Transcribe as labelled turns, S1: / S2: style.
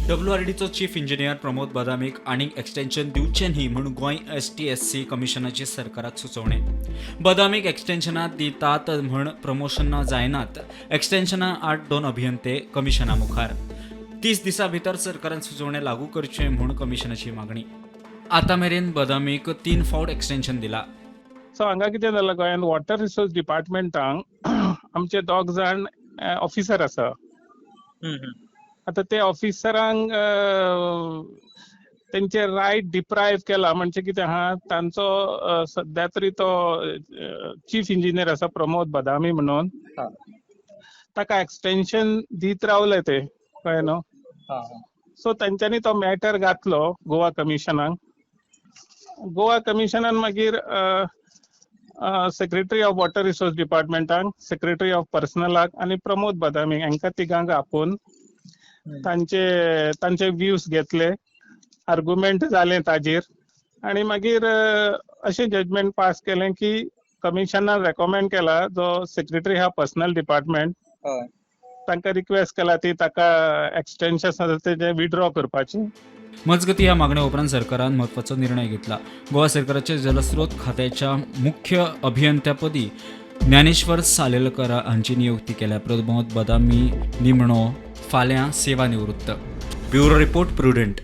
S1: डब्ल्यूआरडीचो chief engineer Pramod बदामीक आनीक extension दिवचें न्ही म्हूण गोंय एसटीएससी कमिशनाची सरकाराक सुचोवणी. बदामीक एक्सटेन्शनां दितात म्हूण प्रमोशनां जायनात. एक्सटेन्शना आड दोन अभियंते कमिशना मुखार. 30 दिसां भितर सरकारान सुचोवणें लागू करचें म्हूण कमिशनाची मागणी. आतां मेरेन बदामीक तीन फावट एक्सटेन्शन दिला.
S2: सो हांगा कितें जालां, गोंयांत वॉटर रिसोर्स डिपार्टमेंटाक आमचे दोग जाण ऑफिसर आसा. आतां ते ऑफिसरांक तेंचे रायट डिप्रायव केला. म्हणजे कितें आहा, तांचो सद्या तरी तो चीफ इंजिनियर आसा प्रमोद बदामी म्हणून, ताका एक्सटेन्शन दीत रावले ते, कळ्ळें न्हू? सो तेंच्यांनी तो मॅटर घातलो गोवा कमिशनाक. गोवा कमिशनान मागीर सेक्रेटरी ऑफ वॉटर रिसोर्स डिपार्टमेंटाक, सेक्रेटरी ऑफ पर्सनलाक आनी प्रमोद बदामी हांकां तिगांक आपोवन तांचे तांचे व्यूज घेतले. आर्गुमेंट जालें ताजेर आनी मागीर अशें जजमेंट पास केलें की कमिशनान रेकमेंड केला, जो सेक्रेटरी आहा पर्सनल डिपार्टमेंट, तांकां रिक्वेस्ट केला ती ताका एक्सटेन्शन आसा तेजें विड्रॉ करपाचें.
S1: मजगती, ह्या मागण्या उपरांत सरकारान म्हत्वाचो निर्णय घेतला. गोवा सरकाराच्या जलस्रोत खात्याच्या मुख्य अभियंत्यापदी ज्ञानेश्वर सालेलकर हांची नियुक्ती केल्या. प्रमोद बदामी निमणो, फाल्यां सेवा निवृत्त. Bureau report, prudent.